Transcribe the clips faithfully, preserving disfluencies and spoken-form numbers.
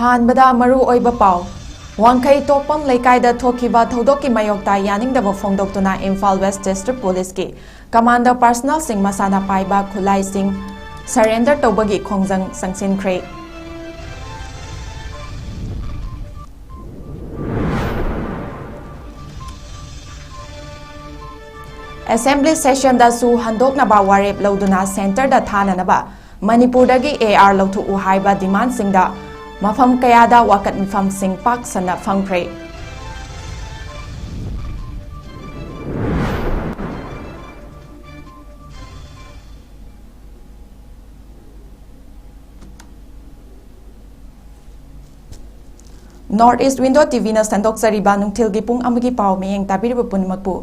ꯑꯍꯥꯟꯕꯗ ꯃꯔꯨ ꯑꯣꯏꯕ ꯄꯥꯎ꯫ ꯋꯥꯡꯈꯩ ꯇꯣꯛꯄꯝ ꯂꯩꯀꯥꯏꯗ ꯊꯣꯛꯈꯤꯕ ꯊꯧꯗꯣꯛꯀꯤ ꯃꯥꯌꯣꯛꯇ ꯌꯥꯅꯤꯡꯗꯕ ꯐꯣꯡꯗꯣꯛꯇꯨꯅ ꯏꯝꯐꯥꯜ ꯋꯦꯁ ꯗꯤꯁꯇ꯭ꯔꯤꯛ ꯄꯨꯂꯤꯁꯀꯤ ꯀꯃꯥꯟꯗꯣ ꯄꯔꯁꯅꯦꯜꯁꯤꯡ ꯃꯁꯥꯅ ꯄꯥꯏꯕ ꯈꯨꯠꯂꯥꯏꯁꯤꯡ ꯁꯔꯦꯟꯗꯔ ꯇꯧꯕꯒꯤ ꯈꯣꯡꯖꯪ ꯆꯪꯁꯤꯟꯈ꯭ꯔꯦ꯫ ꯑꯦꯁꯦꯝꯕ꯭ꯂꯤ ꯁꯦꯁꯟꯗ ꯁꯨ ꯍꯟꯗꯣꯛꯅꯕ ꯋꯥꯔꯦꯞ ꯂꯧꯗꯨꯅ ꯁꯦꯟꯇꯔꯗ ꯊꯥꯅꯅꯕ ꯃꯅꯤꯄꯨꯔꯗꯒꯤ ꯑꯦ ꯑꯥꯔ ꯂꯧꯊꯣꯛꯎ ꯍꯥꯏꯕ ꯗꯤꯃꯥꯟꯁꯤꯡꯗ ꯃꯐꯝ ꯀꯌꯥꯗ ꯋꯥꯀꯠ ꯃꯤꯐꯝꯁꯤꯡ ꯄꯥꯛ ꯁꯟꯅ ꯐꯝꯈ꯭ꯔꯦ꯫ North East Window ꯇꯤꯚꯤꯅ ꯁꯟꯗꯣꯛꯆꯔꯤꯕ ꯅꯨꯡꯊꯤꯜꯒꯤ ꯄꯨꯡ ꯑꯃꯒꯤ ꯄꯥꯎ ꯃꯤꯠꯌꯦꯡ ꯇꯥꯕꯤꯔꯤꯕ ꯄꯨꯝꯅꯃꯛꯄꯨ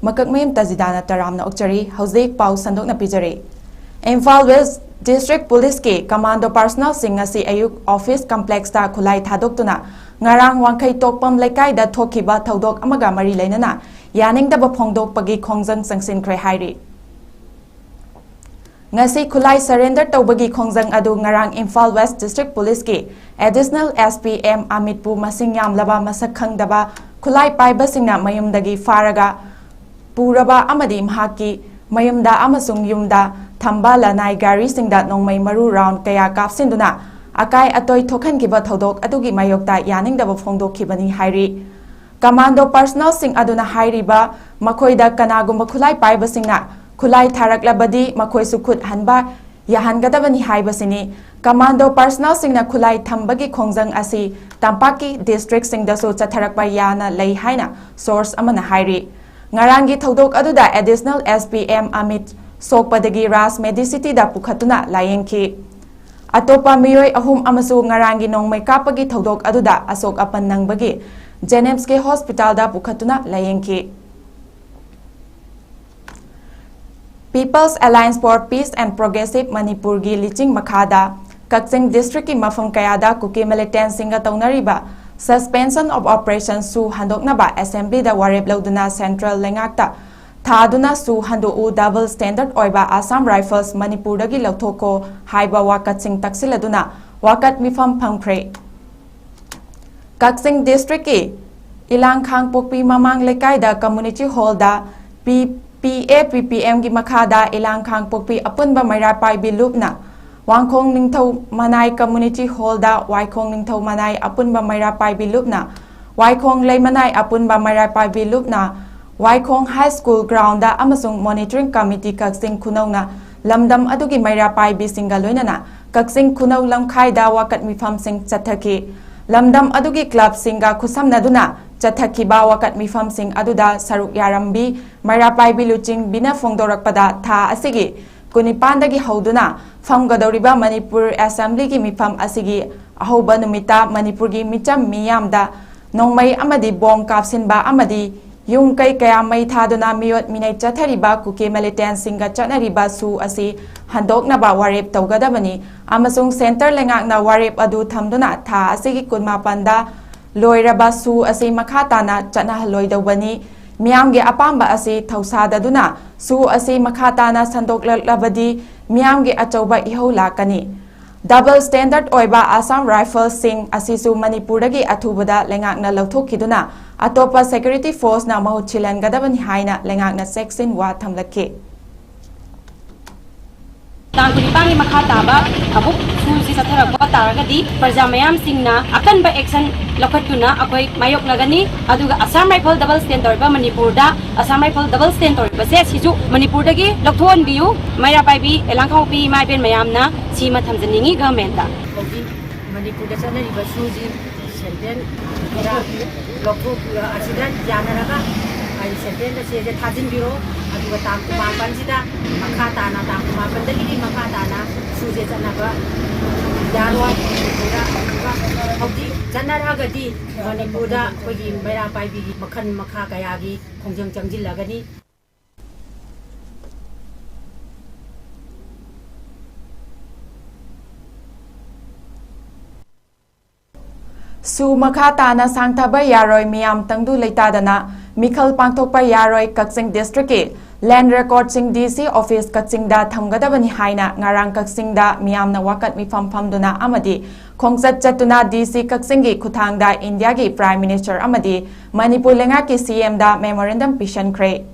ꯃꯀꯛꯃꯌꯨꯝ ꯇꯖꯤꯗꯥꯅ ꯇꯔꯥꯝꯅ ꯑꯣꯛꯆꯔꯤ꯫ ꯍꯧꯖꯤꯛ ꯄꯥꯎ ꯁꯟꯗꯣꯛꯅ ꯄꯤꯖꯔꯤ꯫ ꯏꯝꯐꯥꯜ ꯋꯦꯁ ꯗꯤꯁꯇ꯭ꯔꯤꯛ ꯄꯨꯂꯤꯁꯀꯤ ꯀꯃꯥꯟꯗꯣ ꯄꯔꯁꯅꯦꯜꯁꯤꯡ ꯉꯁꯤ ꯑꯌꯨꯛ ꯑꯣꯐꯤꯁ ꯀꯝꯄ꯭ꯂꯦꯛꯁꯇ ꯈꯨꯠꯂꯥꯏ ꯊꯥꯗꯣꯛꯇꯨꯅ ꯉꯔꯥꯡ ꯋꯥꯡꯈꯩ ꯇꯣꯛꯄꯝ ꯂꯩꯀꯥꯏꯗ ꯊꯣꯛꯈꯤꯕ ꯊꯧꯗꯣꯛ ꯑꯃꯒ ꯃꯔꯤ ꯂꯩꯅꯅ ꯌꯥꯅꯤꯡꯗꯕ ꯐꯣꯡꯗꯣꯛꯄꯒꯤ ꯈꯣꯡꯖꯪ ꯆꯪꯁꯤꯟꯈ꯭ꯔꯦ ꯍꯥꯏꯔꯤ꯫ ꯉꯁꯤ ꯈꯨꯠꯂꯥꯏ ꯁꯔꯦꯟꯗꯔ ꯇꯧꯕꯒꯤ ꯈꯣꯡꯖꯪ ꯑꯗꯨ ꯉꯔꯥꯡ ꯏꯝꯐꯥꯜ ꯋꯦꯁ ꯗꯤꯁꯇ꯭ꯔꯤꯛ ꯄꯨꯂꯤꯁꯀꯤ ꯑꯦꯗꯤꯁꯅꯦꯜ ꯑꯦꯁ ꯄꯤ ꯑꯦꯝ ꯑꯃꯤꯠꯄꯨ ꯃꯁꯤꯡ ꯌꯥꯝꯂꯕ ꯃꯁꯛ ꯈꯪꯗꯕ ꯈꯨꯠꯂꯥꯏ ꯄꯥꯏꯕꯁꯤꯡꯅ ꯃꯌꯨꯝꯗꯒꯤ ꯐꯥꯔꯒ ꯄꯨꯔꯕ ꯑꯃꯗꯤ ꯃꯍꯥꯛꯀꯤ ꯃꯌꯨꯝꯗ ꯑꯃꯁꯨꯡ ꯌꯨꯝꯗ ꯊꯝꯕ ꯂꯅꯥꯏ ꯒꯥꯔꯤꯁꯤꯡꯗ ꯅꯣꯡꯃꯩ ꯃꯔꯨ ꯔꯥꯎꯟ ꯀꯌꯥ ꯀꯥꯞꯁꯤꯟꯗꯨꯅ ꯑꯀꯥꯏ ꯑꯇꯣꯏ ꯊꯣꯛꯍꯟꯈꯤꯕ ꯊꯧꯗꯣꯛ ꯑꯗꯨꯒꯤ ꯃꯥꯌꯣꯛꯇ ꯌꯥꯅꯤꯡꯗꯕ ꯐꯣꯡꯗꯣꯛꯈꯤꯕꯅꯤ ꯍꯥꯏꯔꯤ꯫ ꯀꯃꯥꯟꯗꯣ ꯄꯔꯁꯅꯦꯜꯁꯤꯡ ꯑꯗꯨꯅ ꯍꯥꯏꯔꯤꯕ ꯃꯈꯣꯏꯗ ꯀꯅꯥꯒꯨꯝꯕ ꯈꯨꯠꯂꯥꯏ ꯄꯥꯏꯕꯁꯤꯡꯅ ꯈꯨꯠꯂꯥꯏ ꯊꯥꯔꯛꯂꯕꯗꯤ ꯃꯈꯣꯏꯁꯨ ꯈꯨꯠ ꯍꯟꯕ ꯌꯥꯍꯟꯒꯗꯕꯅꯤ ꯍꯥꯏꯕꯁꯤꯅꯤ꯫ ꯀꯃꯥꯟꯗꯣ ꯄꯔꯁꯅꯦꯜꯁꯤꯡꯅ ꯈꯨꯠꯂꯥꯏ ꯊꯝꯕꯒꯤ ꯈꯣꯡꯖꯪ ꯑꯁꯤ ꯇꯝꯄꯥꯛꯀꯤ ꯗꯤꯁꯇ꯭ꯔꯤꯛꯁꯤꯡꯗꯁꯨ ꯆꯠꯊꯔꯛꯄ ꯌꯥꯅ ꯂꯩ ꯍꯥꯏꯅ ꯁꯣꯔꯁ ꯑꯃꯅ ꯍꯥꯏꯔꯤ꯫ ꯉꯔꯥꯡꯒꯤ ꯊꯧꯗꯣꯛ ꯑꯗꯨꯗ additional S P M Amit ꯁꯣꯛꯄꯗꯒꯤ ꯔꯥꯖ ꯃꯦꯗꯤꯁꯤꯇꯤꯗ ꯄꯨꯈꯠꯇꯨꯅ ꯂꯥꯌꯦꯡꯈꯤ꯫ ꯑꯇꯣꯞꯄ ꯃꯤꯑꯣꯏ ꯑꯍꯨꯝ ꯑꯃꯁꯨ ꯉꯔꯥꯡꯒꯤ ꯅꯣꯡꯃꯩ ꯀꯥꯞꯄꯒꯤ ꯊꯧꯗꯣꯛ ꯑꯗꯨꯗ ꯑꯁꯣꯛ ꯑꯄꯟ ꯅꯪꯕꯒꯤ ꯖꯦꯅꯤꯝꯁꯀꯤ ꯍꯣꯁꯄꯤꯇꯥꯜꯗ ꯄꯨꯈꯠꯇꯨꯅ ꯂꯥꯌꯦꯡꯈꯤ꯫ People's Alliance for Peace and Progressive ꯃꯅꯤꯄꯨꯔꯒꯤ ꯂꯤꯆꯤꯡ ꯃꯈꯥꯗ ꯀꯛꯆꯤꯡ ꯗꯤꯁꯇ꯭ꯔꯤꯛꯀꯤ ꯃꯐꯝ ꯀꯌꯥꯗ ꯀꯨꯀꯤ ꯃꯤꯂꯤꯇꯦꯟꯁꯤꯡꯒ ꯇꯧꯅꯔꯤꯕ Suspension of Operation ꯁꯨ ꯍꯟꯗꯣꯛꯅꯕ ꯑꯦꯁꯦꯝꯕ꯭ꯂꯤꯗ ꯋꯥꯔꯦꯞ ꯂꯧꯗꯨꯅ ꯁꯦꯟꯇ꯭ꯔꯦꯜ ꯂꯩꯉꯥꯛꯇ ꯊꯥꯗꯨꯅ ꯁꯨ ꯍꯟꯗꯣꯛꯎ, ꯗꯕꯜ ꯁ꯭ꯇꯦꯟꯗꯔꯗ ꯑꯣꯏꯕ ꯑꯁꯥꯝ ꯔꯥꯏꯐꯜꯁ ꯃꯅꯤꯄꯨꯔꯗꯒꯤ ꯂꯧꯊꯣꯛꯈꯣ ꯍꯥꯏꯕ ꯋꯥꯀꯠꯁꯤꯡ ꯇꯛꯁꯤꯜꯂꯗꯨꯅ ꯋꯥꯀꯠ ꯃꯤꯐꯝ ꯐꯝꯈ꯭ꯔꯦ꯫ ꯀꯛꯆꯤꯡ ꯗꯤꯁꯇ꯭ꯔꯤꯛꯀꯤ ꯏꯂꯥꯡ ꯈꯥꯡꯄꯣꯛꯄꯤ ꯃꯃꯥꯡ ꯂꯩꯀꯥꯏꯗ ꯀꯝꯃ꯭ꯌꯨꯅꯤꯇꯤ ꯍꯣꯜꯗ ꯄꯤ ꯄꯤ ꯑꯦ ꯄꯤ ꯄꯤ ꯑꯦꯝꯒꯤ ꯃꯈꯥꯗ ꯏꯂꯥꯡ ꯈꯥꯡꯄꯣꯛꯄꯤ ꯑꯄꯨꯟꯕ ꯃꯩꯔꯥ ꯄꯥꯏꯕꯤ ꯂꯨꯞꯅ ꯋꯥꯏꯈꯣꯡ ꯅꯤꯡꯊꯧ ꯃꯅꯥꯏ ꯀꯝꯃ꯭ꯌꯨꯅꯤꯇꯤ ꯍꯣꯜꯗ ꯋꯥꯏꯈꯣꯡ ꯅꯤꯡꯊꯧ ꯃꯅꯥꯏ ꯑꯄꯨꯟꯕ ꯃꯩꯔꯥ ꯄꯥꯏꯕꯤ ꯂꯨꯞꯅ ꯋꯥꯏꯈꯣꯡ ꯂꯩꯃꯅꯥꯏ ꯑꯄꯨꯟꯕ ꯃꯩꯔꯥ ꯄꯥꯏꯕꯤ ꯂꯨꯞꯅ ꯋꯥꯏꯈꯣꯡ ꯍꯥꯏ ꯁ꯭ꯀꯨꯜ ꯒ꯭ꯔꯥꯎꯟꯗ ꯑꯃꯁꯨꯡ ꯃꯣꯅꯤꯇꯔꯤꯡ ꯀꯃꯤꯇꯤ ꯀꯛꯆꯤꯡ ꯈꯨꯅꯧꯅ ꯂꯝꯗꯝ ꯑꯗꯨꯒꯤ ꯃꯩꯔꯥ ꯄꯥꯏꯕꯤꯁꯤꯡꯒ ꯂꯣꯏꯅꯅ ꯀꯛꯆꯤꯡ ꯈꯨꯅꯧ ꯂꯝꯈꯥꯏꯗ ꯋꯥꯀꯠ ꯃꯤꯐꯝꯁꯤꯡ ꯆꯠꯊꯈꯤ꯫ ꯂꯝꯗꯝ ꯑꯗꯨꯒꯤ ꯀ꯭ꯂꯕꯁꯤꯡꯒ ꯈꯨꯠꯁꯝꯅꯗꯨꯅ ꯆꯠꯊꯈꯤꯕ ꯋꯥꯀꯠ ꯃꯤꯐꯝꯁꯤꯡ ꯑꯗꯨꯗ ꯁꯔꯨꯛ ꯌꯥꯔꯝꯕꯤ ꯃꯩꯔꯥ ꯄꯥꯏꯕꯤ ꯂꯨꯆꯤꯡꯕꯤꯅ ꯐꯣꯡꯗꯣꯔꯛꯄꯗ ꯊꯥ ꯑꯁꯤꯒꯤ ꯀꯨꯟꯅꯤꯄꯥꯟꯗꯒꯤ ꯍꯧꯗꯨꯅ ꯐꯝꯒꯗꯧꯔꯤꯕ ꯃꯅꯤꯄꯨꯔ ꯑꯦꯁꯦꯝꯕ꯭ꯂꯤꯒꯤ ꯃꯤꯐꯝ ꯑꯁꯤꯒꯤ ꯑꯍꯧꯕ ꯅꯨꯃꯤꯠꯇ ꯃꯅꯤꯄꯨꯔꯒꯤ ꯃꯤꯆꯝ ꯃꯤꯌꯥꯝꯗ ꯅꯣꯡꯃꯩ ꯑꯃꯗꯤ ꯕꯣꯝ ꯀꯥꯞꯁꯤꯟꯕ ꯑꯃꯗꯤ ꯌꯨꯝ ꯀꯩ ꯀꯌꯥ ꯃꯩ ꯊꯥꯗꯨꯅ ꯃꯤꯑꯣꯠ ꯃꯤꯅꯩ ꯆꯠꯊꯔꯤꯕ ꯀꯨꯀꯤ ꯃꯤꯂꯤꯇꯦꯟꯁꯤꯡꯒ ꯆꯠꯅꯔꯤꯕ ꯁꯨ ꯑꯁꯤ ꯍꯟꯗꯣꯛꯅꯕ ꯋꯥꯔꯦꯞ ꯇꯧꯒꯗꯕꯅꯤ ꯑꯃꯁꯨꯡ ꯁꯦꯟꯇꯔ ꯂꯩꯉꯥꯛꯅ ꯋꯥꯔꯦꯞ ꯑꯗꯨ ꯊꯝꯗꯨꯅ ꯊꯥ ꯑꯁꯤꯒꯤ ꯀꯨꯟꯃꯥꯄꯟꯗ ꯂꯣꯏꯔꯕ ꯁꯨ ꯑꯁꯤ ꯃꯈꯥ ꯇꯥꯅ ꯆꯠꯅꯍꯜꯂꯣꯏꯗꯧꯕꯅꯤ꯫ ꯃꯤꯌꯥꯝꯒꯤ ꯑꯄꯥꯝꯕ ꯑꯁꯤ ꯊꯧꯁꯥꯗꯗꯨꯅ ꯁꯨ ꯑꯁꯤ ꯃꯈꯥ ꯇꯥꯅ ꯁꯟꯗꯣꯛꯂꯛꯂꯕꯗꯤ ꯃꯤꯌꯥꯝꯒꯤ ꯑꯆꯧꯕ ꯏꯍꯧ ꯂꯥꯛꯀꯅꯤ꯫ ꯗꯕꯜ ꯁ꯭ꯇꯦꯟꯗꯔꯗ ꯑꯣꯏꯕ ꯑꯁꯥꯝ ꯔꯥꯏꯐꯜꯁꯤꯡ ꯑꯁꯤꯁꯨ ꯃꯅꯤꯄꯨꯔꯗꯒꯤ ꯑꯊꯨꯕꯗ ꯂꯩꯉꯥꯛꯅ ꯂꯧꯊꯣꯛꯈꯤꯗꯨꯅ ꯑꯇꯣꯞꯄ ꯁꯦꯀ꯭ꯌꯨꯔꯤꯇꯤ ꯐꯣꯔꯁꯅ ꯃꯍꯨꯠ ꯁꯤꯜꯍꯟꯒꯗꯕꯅꯤ ꯍꯥꯏꯅ ꯂꯩꯉꯥꯛꯅ ꯆꯦꯛꯁꯤꯟ ꯋꯥ ꯊꯝꯂꯛꯈꯤ꯫ ꯇꯥꯡ ꯀꯨꯟꯅꯤꯄꯥꯟꯒꯤ ꯃꯈꯥ ꯇꯥꯕ ꯑꯃꯨꯛ ꯁꯨꯁꯤ ꯆꯠꯊꯔꯛꯄ ꯇꯥꯔꯒꯗꯤ ꯄ꯭ꯔꯖꯥ ꯃꯌꯥꯝꯁꯤꯡꯅ ꯑꯀꯟꯕ ꯑꯦꯛꯁꯟ ꯂꯧꯈꯠꯇꯨꯅ ꯑꯩꯈꯣꯏ ꯃꯥꯌꯣꯛꯅꯒꯅꯤ꯫ ꯑꯗꯨꯒ ꯑꯁꯥꯝ ꯔꯥꯏꯐꯜ ꯗꯕꯜ ꯁ꯭ꯇꯦꯟ ꯇꯧꯔꯤꯕ ꯃꯅꯤꯄꯨꯔꯗ ꯑꯁꯥꯝ ꯔꯥꯏꯐꯜ ꯗꯕꯜ ꯁ꯭ꯇꯦꯟ ꯇꯧꯔꯤꯕꯁꯦ ꯁꯤꯁꯨ ꯃꯅꯤꯄꯨꯔꯗꯒꯤ ꯂꯧꯊꯣꯛꯍꯟꯕꯤꯌꯨ꯫ ꯃꯩꯔꯥ ꯄꯥꯏꯕꯤ ꯏꯂꯥꯡꯈꯥꯡꯄꯣꯛꯄꯤ ꯏꯃꯥ ꯏꯕꯦꯟ ꯃꯌꯥꯝꯅ ꯁꯤꯃ ꯊꯝꯖꯅꯤꯡꯉꯤ ꯒꯚꯔꯟꯃꯦꯟꯠꯇ꯫ ꯍꯧꯖꯤꯛ ꯃꯅꯤꯄꯨꯔꯗ ꯆꯠꯅꯔꯤꯕ ꯁꯨꯁꯤ ꯁꯦꯟꯇ꯭ꯔꯦꯜꯗ ꯂꯧꯊꯣꯛ ꯑꯁꯤꯗ ꯌꯥꯅꯔꯒ ꯑꯩ ꯁꯦꯟꯇ꯭ꯔꯦꯜꯗ ꯆꯦꯁꯦ ꯊꯥꯖꯤꯟꯕꯤꯔꯣ꯫ ꯑꯗꯨꯒ ꯇꯥꯡ ꯀꯨꯟꯃꯥꯄꯟꯁꯤꯗ ꯃꯈꯥ ꯇꯥꯅ, ꯇꯥꯡ ꯀꯨꯟꯃꯥꯄꯟꯗꯒꯤꯗꯤ ꯃꯈꯥ ꯇꯥꯅ ꯁꯨꯁꯦ ꯆꯠꯅꯕ ꯌꯥꯔꯣꯏ꯫ ꯑꯗꯨꯒ ꯍꯧꯖꯤꯛ ꯆꯠꯅꯔꯛꯑꯒꯗꯤ ꯃꯅꯤꯄꯨꯔꯗ ꯑꯩꯈꯣꯏꯒꯤ ꯃꯩꯔꯥ ꯄꯥꯏꯕꯤꯒꯤ ꯃꯈꯜ ꯃꯈꯥ ꯀꯌꯥꯒꯤ ꯈꯣꯡꯖꯪ ꯆꯪꯁꯤꯜꯂꯒꯅꯤ꯫ ꯁꯨ ꯃꯈꯥ ꯇꯥꯅ ꯁꯥꯡꯊꯕ ꯌꯥꯔꯣꯏ, ꯃꯤꯌꯥꯝ ꯇꯪꯗꯨ ꯂꯩꯇꯥꯗꯅ ꯃꯤꯈꯜ ꯄꯥꯡꯊꯣꯛꯄ ꯌꯥꯔꯣꯏ꯫ ꯀꯛꯆꯤꯡ ꯗꯤꯁꯇ꯭ꯔꯤꯛꯀꯤ Land recordꯁꯤꯡ D C office ꯀꯛꯆꯤꯡꯗ ꯊꯝꯒꯗꯕꯅꯤ ꯍꯥꯏꯅ ꯉꯔꯥꯡ ꯀꯛꯆꯤꯡꯗ ꯃꯤꯌꯥꯝꯅ ꯋꯥꯀꯠ ꯃꯤꯐꯝ ꯐꯝꯗꯨꯅ ꯑꯃꯗꯤ ꯈꯣꯡꯆꯠ ꯆꯠꯇꯨꯅ D C ꯀꯛꯆꯤꯡꯒꯤ ꯈꯨꯠꯊꯥꯡꯗ Indiaꯒꯤ Prime Minister ꯑꯃꯗꯤ ꯃꯅꯤꯄꯨꯔ ꯂꯩꯉꯥꯛꯀꯤ C M ꯗ memorandum ꯄꯤꯁꯤꯟꯈ꯭ꯔꯦ꯫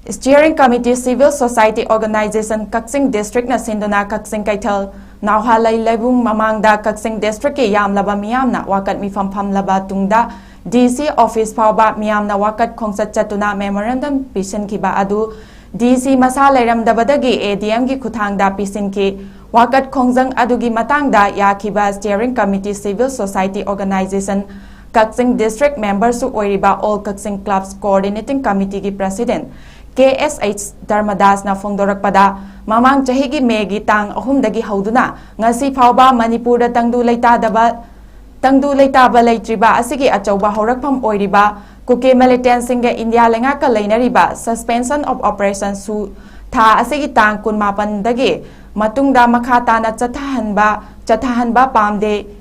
Steering Committee Civil Society Organization ꯀꯛꯆꯤꯡ Districtꯅ ꯁꯤꯟꯗꯨꯅ ꯀꯛꯆꯤꯡ ꯀꯩꯊꯦꯜ ꯅꯥꯎꯍꯥꯂꯩ ꯂꯩꯕꯨꯡ ꯃꯃꯥꯡꯗ ꯀꯛꯆꯤꯡ Districtꯀꯤ ꯌꯥꯝꯂꯕ ꯃꯤꯌꯥꯝꯅ ꯋꯥꯀꯠ ꯃꯤꯐꯝ ꯐꯝꯂꯕ ꯇꯨꯡꯗ D C office ꯐꯥꯎꯕ ꯃꯤꯌꯥꯝꯅ ꯋꯥꯀꯠ ꯈꯣꯡꯆꯠ ꯆꯠꯇꯨꯅ memorandum ꯄꯤꯁꯤꯟꯈꯤꯕ ꯑꯗꯨ D C ꯃꯁꯥ ꯂꯩꯔꯝꯗꯕꯗꯒꯤ A D Mꯒꯤ ꯈꯨꯠꯊꯥꯡꯗ ꯄꯤꯁꯤꯟꯈꯤ꯫ ꯋꯥꯀꯠ ꯈꯣꯡꯖꯪ ꯑꯗꯨꯒꯤ ꯃꯇꯥꯡꯗ ꯌꯥꯈꯤꯕ Steering Committee Civil Society Organization ꯀꯛꯆꯤꯡ District memberꯁꯨ ꯑꯣꯏꯔꯤꯕ All Kakching Clubs Coordinating Committeeꯒꯤ President K S H ꯙꯔꯃꯗꯥꯁꯅ ꯐꯣꯡꯗꯣꯔꯛꯄꯗ, ꯃꯃꯥꯡ ꯆꯍꯤꯒꯤ Mayꯒꯤ ꯇꯥꯡ ꯑꯍꯨꯝꯗꯒꯤ ꯍꯧꯗꯨꯅ ꯉꯁꯤ ꯐꯥꯎꯕ ꯃꯅꯤꯄꯨꯔꯗ ꯇꯪꯗꯨ ꯂꯩꯇꯥꯗꯕ, ꯇꯪꯗꯨ ꯂꯩꯇꯥꯕ ꯂꯩꯇ꯭ꯔꯤꯕ ꯑꯁꯤꯒꯤ ꯑꯆꯧꯕ ꯍꯧꯔꯛꯐꯝ ꯑꯣꯏꯔꯤꯕ ꯀꯨꯀꯤ militantꯁꯤꯡꯒ India ꯂꯩꯉꯥꯛꯀ ꯂꯩꯅꯔꯤꯕ Suspension of Operation ꯁꯨ ꯊꯥ ꯑꯁꯤꯒꯤ ꯇꯥꯡ ꯀꯨꯟꯃꯥꯄꯟꯗꯒꯤ ꯃꯇꯨꯡꯗ ꯃꯈꯥ ꯇꯥꯅ ꯆꯠꯊꯍꯟꯕ, ꯆꯠꯊꯍꯟꯕ ꯄꯥꯝꯗꯦ꯫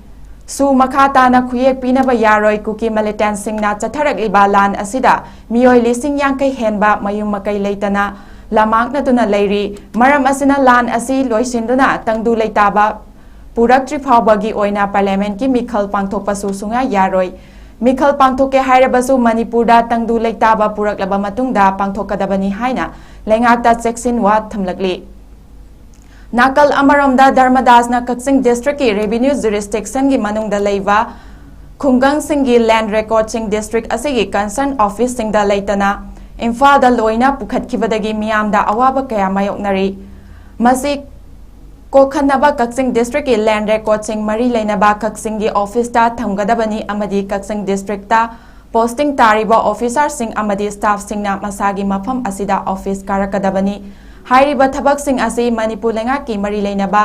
ꯁꯨ ꯃꯈꯥ ꯇꯥꯅ ꯈꯨꯌꯦꯛ ꯄꯤꯅꯕ ꯌꯥꯔꯣꯏ꯫ ꯀꯨꯀꯤ militantꯁꯤꯡꯅ ꯆꯠꯊꯔꯛꯂꯤꯕ ꯂꯥꯟ ꯑꯁꯤꯗ ꯃꯤꯑꯣꯏ ꯂꯤꯁꯤꯡ ꯌꯥꯡꯈꯩ ꯍꯦꯟꯕ ꯃꯌꯨꯝ ꯃꯀꯩ ꯂꯩꯇꯅ ꯂꯝꯃꯥꯡꯅꯗꯨꯅ ꯂꯩꯔꯤ꯫ ꯃꯔꯝ ꯑꯁꯤꯅ ꯂꯥꯟ ꯑꯁꯤ ꯂꯣꯏꯁꯤꯟꯗꯨꯅ ꯇꯪꯗꯨ ꯂꯩꯇꯥꯕ ꯄꯨꯔꯛꯇ꯭ꯔꯤ ꯐꯥꯎꯕꯒꯤ ꯑꯣꯏꯅ Parliamentꯀꯤ ꯃꯤꯈꯜ ꯄꯥꯡꯊꯣꯛꯄꯁꯨ ꯁꯨꯡꯌꯥ ꯌꯥꯔꯣꯏ꯫ ꯃꯤꯈꯜ ꯄꯥꯡꯊꯣꯛꯀꯦ ꯍꯥꯏꯔꯕꯁꯨ ꯃꯅꯤꯄꯨꯔꯗ ꯇꯪꯗꯨ ꯂꯩꯇꯥꯕ ꯄꯨꯔꯛꯂꯕ ꯃꯇꯨꯡꯗ ꯄꯥꯡꯊꯣꯛꯀꯗꯕꯅꯤ ꯍꯥꯏꯅ ꯂꯩꯉꯥꯛꯇ ꯆꯦꯛꯁꯤꯟꯋꯥ ꯊꯝꯂꯛꯂꯤ꯫ ꯅꯥꯀꯜ ꯑꯃꯔꯣꯝꯗ ꯙꯔꯃꯗꯥꯁꯅ ꯀꯛꯆꯤꯡ Districtꯀꯤ revenue jurisdictionꯒꯤ ꯃꯅꯨꯡꯗ ꯂꯩꯕ ꯈꯨꯡꯒꯪꯁꯤꯡꯒꯤ land recordꯁꯤꯡ district ꯑꯁꯤꯒꯤ concern officeꯁꯤꯡꯗ ꯂꯩꯇꯅ ꯏꯝꯐꯥꯜꯗ ꯂꯣꯏꯅ ꯄꯨꯈꯠꯈꯤꯕꯗꯒꯤ ꯃꯤꯌꯥꯝꯗ ꯑꯋꯥꯕ ꯀꯌꯥ ꯃꯥꯌꯣꯛꯅꯔꯤ꯫ ꯃꯁꯤ ꯀꯣꯛꯍꯟꯅꯕ ꯀꯛꯆꯤꯡ Districtꯀꯤ land recordꯁꯤꯡ ꯃꯔꯤ ꯂꯩꯅꯕ ꯀꯛꯆꯤꯡꯒꯤ officeꯇ ꯊꯝꯒꯗꯕꯅꯤ ꯑꯃꯗꯤ ꯀꯛꯆꯤꯡ Districtꯇ posting ꯇꯥꯔꯤꯕ officerꯁꯤꯡ ꯑꯃꯗꯤ staffꯁꯤꯡꯅ ꯃꯁꯥꯒꯤ ꯃꯐꯝ ꯑꯁꯤꯗ office ꯀꯥꯔꯛꯀꯗꯕꯅꯤ꯫ ꯍꯥꯏꯔꯤꯕ ꯊꯕꯛꯁꯤꯡ ꯑꯁꯤ ꯃꯅꯤꯄꯨꯔ ꯂꯩꯉꯥꯛꯀꯤ ꯃꯔꯤ ꯂꯩꯅꯕ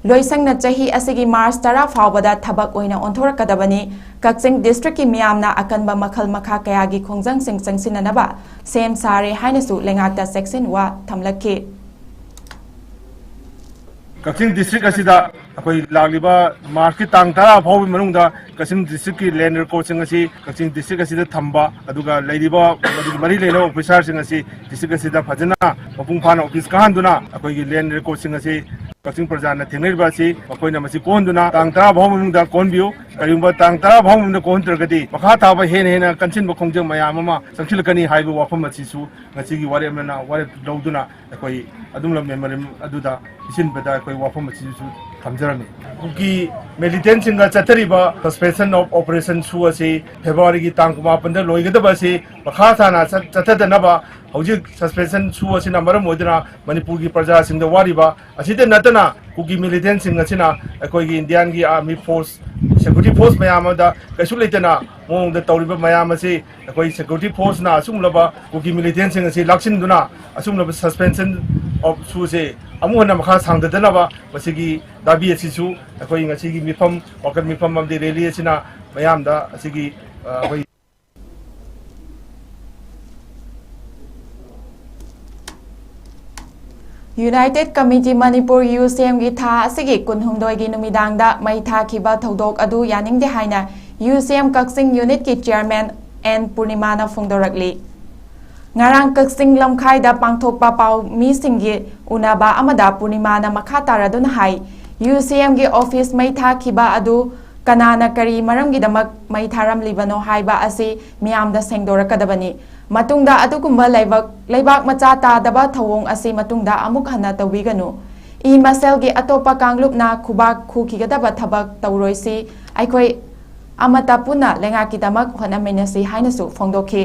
ꯂꯣꯏꯁꯪꯅ ꯆꯍꯤ ꯑꯁꯤꯒꯤ March ꯇꯔꯥ ꯐꯥꯎꯕꯗ ꯊꯕꯛ ꯑꯣꯏꯅ ꯑꯣꯟꯊꯣꯔꯛꯀꯗꯕꯅꯤ꯫ ꯀꯛꯆꯤꯡ Districtꯀꯤ ꯃꯤꯌꯥꯝꯅ ꯑꯀꯟꯕ ꯃꯈꯜ ꯃꯈꯥ ꯀꯌꯥꯒꯤ ꯈꯣꯡꯖꯪꯁꯤꯡ ꯆꯪꯁꯤꯟꯅꯅꯕ ꯁꯦꯝ ꯁꯥꯔꯦ ꯍꯥꯏꯅꯁꯨ ꯂꯩꯉꯥꯛꯇ ꯆꯦꯛꯁꯤꯟꯋꯥ ꯊꯝꯂꯛꯈꯤ꯫ ꯀꯛꯆꯤꯡ ꯗꯤꯁꯇ꯭ꯔꯤꯛ ꯑꯁꯤꯗ ꯑꯩꯈꯣꯏ ꯂꯥꯛꯂꯤꯕ ꯃꯥꯔꯆꯀꯤ ꯇꯥꯡ ꯇꯔꯥ ꯐꯥꯎꯕꯒꯤ ꯃꯅꯨꯡꯗ ꯀꯛꯆꯤꯡ ꯗꯤꯁꯇ꯭ꯔꯤꯛꯀꯤ ꯂꯦꯟ ꯔꯦꯀꯣꯔꯠꯁꯤꯡ ꯑꯁꯤ ꯀꯛꯆꯤꯡ ꯗꯤꯁꯇ꯭ꯔꯤꯛ ꯑꯁꯤꯗ ꯊꯝꯕ, ꯑꯗꯨꯒ ꯂꯩꯔꯤꯕ ꯃꯗꯨꯒꯤ ꯃꯔꯤ ꯂꯩꯅꯕ ꯑꯣꯐꯤꯁꯥꯔꯁꯤꯡ ꯑꯁꯤ ꯗꯤꯁꯇ꯭ꯔꯤꯛ ꯑꯁꯤꯗ ꯐꯖꯅ ꯃꯄꯨꯡ ꯐꯥꯅ ꯑꯣꯐꯤꯁ ꯀꯥꯍꯟꯗꯨꯅ ꯑꯩꯈꯣꯏꯒꯤ ꯂꯦꯟ ꯔꯦꯀꯣꯔꯠꯁꯤꯡ ꯑꯁꯤ ꯀꯛꯆꯤꯡ ꯄ꯭ꯔꯖꯥꯅ ꯊꯦꯡꯅꯔꯤꯕ ꯑꯁꯤ ꯃꯈꯣꯏꯅ ꯃꯁꯤ ꯀꯣꯛꯍꯟꯗꯨꯅ ꯇꯥꯡ ꯇꯔꯥ ꯐꯥꯎꯕ ꯃꯅꯨꯡꯗ ꯀꯣꯛꯍꯟꯕꯤꯌꯨ꯫ ꯀꯔꯤꯒꯨꯝꯕ ꯇꯥꯡ ꯇꯔꯥ ꯐꯥꯎꯕ ꯃꯅꯨꯡꯗ ꯀꯣꯛꯍꯟꯗ꯭ꯔꯒꯗꯤ ꯃꯈꯥ ꯇꯥꯕ ꯍꯦꯟꯅ ꯍꯦꯟꯅ ꯀꯟꯁꯤꯟꯕ ꯈꯣꯡꯖꯪ ꯃꯌꯥꯝ ꯑꯃ ꯆꯪꯁꯤꯜꯂꯛꯀꯅꯤ ꯍꯥꯏꯕ ꯋꯥꯐꯝ ꯑꯁꯤꯁꯨ ꯉꯁꯤꯒꯤ ꯋꯥꯔꯦꯞ ꯑꯃꯅ ꯋꯥꯔꯦꯞ ꯂꯧꯗꯨꯅ ꯑꯩꯈꯣꯏ ꯑꯗꯨꯝꯂꯕ ꯃꯦꯃꯣꯔꯦꯟꯗꯝ ꯑꯗꯨꯗ ꯄꯤꯁꯤꯟꯕꯗ ꯑꯩꯈꯣꯏ ꯋꯥꯐꯝ ꯑꯁꯤꯁꯨ ꯊꯝꯖꯔꯝꯃꯤ꯫ ꯀꯨꯀꯤ ꯃꯤꯂꯤꯇꯦꯟꯁꯤꯡꯒ ꯆꯠꯊꯔꯤꯕ suspension of operation ꯁꯨ ꯑꯁꯤ ꯐꯦꯕ꯭ꯔꯨꯋꯥꯔꯤꯒꯤ ꯇꯥꯡ ꯀꯨꯟꯃꯥꯄꯟꯗ ꯂꯣꯏꯒꯗꯕ ꯑꯁꯤ ꯃꯈꯥ ꯇꯥꯅ ꯆꯠ-, ꯆꯠꯊꯗꯅꯕ ꯍꯧꯖꯤꯛ suspension ꯁꯨ ꯑꯁꯤꯅ ꯃꯔꯝ ꯑꯣꯏꯗꯨꯅ ꯃꯅꯤꯄꯨꯔꯒꯤ ꯄ꯭ꯔꯖꯥꯁꯤꯡꯗ ꯋꯥꯔꯤꯕ ꯑꯁꯤꯗ ꯅꯠꯇꯅ ꯀꯨꯀꯤ ꯃꯤꯂꯤꯇꯦꯟꯁꯤꯡ ꯑꯁꯤꯅ ꯑꯩꯈꯣꯏꯒꯤ ꯏꯟꯗꯤꯌꯥꯟꯒꯤ ꯑꯥꯔꯃꯤ ꯐꯣꯔꯁ, ꯁꯦꯀ꯭ꯌꯨꯔꯤꯇꯤ ꯐꯣꯔꯁ ꯃꯌꯥꯝ ꯑꯃꯗ ꯀꯩꯁꯨ ꯂꯩꯇꯅ ꯃꯑꯣꯡꯗ ꯇꯧꯔꯤꯕ ꯃꯌꯥꯝ ꯑꯁꯤ ꯑꯩꯈꯣꯏ ꯁꯦꯀ꯭ꯌꯨꯔꯤꯇꯤ ꯐꯣꯔꯁꯅ ꯑꯁꯤꯒꯨꯝꯂꯕ ꯀꯨꯀꯤ ꯃꯤꯂꯤꯇꯦꯟꯁꯤꯡ ꯑꯁꯤ ꯂꯥꯛꯁꯤꯟꯗꯨꯅ ꯑꯁꯤꯒꯨꯝꯂꯕ suspension of ꯁꯨꯁꯦ ꯑꯃꯨꯛ ꯍꯟꯅ ꯃꯈꯥ ꯁꯥꯡꯗꯗꯅꯕ ꯃꯁꯤꯒꯤ ꯗꯥꯕꯤ ꯑꯁꯤꯁꯨ ꯑꯩꯈꯣꯏ ꯉꯁꯤꯒꯤ ꯃꯤꯐꯝ, ꯋꯥꯀꯠ ꯃꯤꯐꯝ ꯑꯃꯗꯤ ꯔꯦꯂꯤ ꯑꯁꯤꯅ ꯃꯌꯥꯝꯗ ꯑꯁꯤꯒꯤ, ꯑ, ꯑꯩꯈꯣꯏ United Committee Manipur, ꯌꯨ ꯁꯤ ꯑꯦꯝꯒꯤ ꯊꯥ ꯑꯁꯤꯒꯤ ꯀꯨꯟꯍꯨꯝꯗꯣꯏꯒꯤ ꯅꯨꯃꯤꯗꯥꯡꯗ ꯃꯩ ꯊꯥꯈꯤꯕ ꯊꯧꯗꯣꯛ ꯑꯗꯨ ꯌꯥꯅꯤꯡꯗꯦ ꯍꯥꯏꯅ ꯌꯨ ꯁꯤ ꯑꯦꯝ ꯀꯛꯆꯤꯡ ꯌꯨꯅꯤꯠꯀꯤ ꯆꯤꯌꯔꯃꯦꯟ ꯑꯦꯟ ꯄꯨꯔꯅꯤꯃꯥꯅ ꯐꯣꯡꯗꯣꯔꯛꯂꯤ꯫ ꯉꯔꯥꯡ ꯀꯛꯆꯤꯡ ꯂꯝꯈꯥꯏꯗ ꯄꯥꯡꯊꯣꯛꯄ ꯄꯥꯎ ꯃꯤꯁꯤꯡꯒꯤ ꯎꯅꯕ ꯑꯃꯗ ꯄꯨꯔꯅꯤꯃꯥꯅ ꯃꯈꯥ ꯇꯥꯔꯗꯨꯅ ꯍꯥꯏ, ꯌꯨ ꯁꯤ ꯑꯦꯝꯒꯤ ꯑꯣꯐꯤꯁ ꯃꯩ ꯊꯥꯈꯤꯕ ꯑꯗꯨ ꯀꯅꯥꯅ ꯀꯔꯤ ꯃꯔꯝꯒꯤꯗꯃꯛ ꯃꯩ ꯊꯥꯔꯝꯂꯤꯕꯅꯣ ꯍꯥꯏꯕ ꯑꯁꯤ ꯃꯤꯌꯥꯝꯗ ꯁꯦꯡꯗꯣꯔꯛꯀꯗꯕꯅꯤ꯫ ꯃꯇꯨꯡꯗ ꯑꯗꯨꯒꯨꯝꯕ ꯂꯩꯕꯥꯛ, ꯂꯩꯕꯥꯛ ꯃꯆꯥ ꯇꯥꯗꯕ ꯊꯧꯑꯣꯡ ꯑꯁꯤ ꯃꯇꯨꯡꯗ ꯑꯃꯨꯛ ꯍꯟꯅ ꯇꯧꯕꯤꯒꯅꯨ꯫ ꯏ ꯃꯁꯦꯜꯒꯤ ꯑꯇꯣꯞꯄ ꯀꯥꯡꯂꯨꯞꯅ ꯈꯨꯕꯥꯛ ꯈꯨꯈꯤꯒꯗꯕ ꯊꯕꯛ ꯇꯧꯔꯣꯏꯁꯤ꯫ ꯑꯩꯈꯣꯏ ꯑꯃꯠꯇ ꯄꯨꯟꯅ ꯂꯩꯉꯥꯛꯀꯤꯗꯃꯛ ꯍꯣꯠꯅꯃꯤꯟꯅꯁꯤ ꯍꯥꯏꯅꯁꯨ ꯐꯣꯡꯗꯣꯛꯈꯤ꯫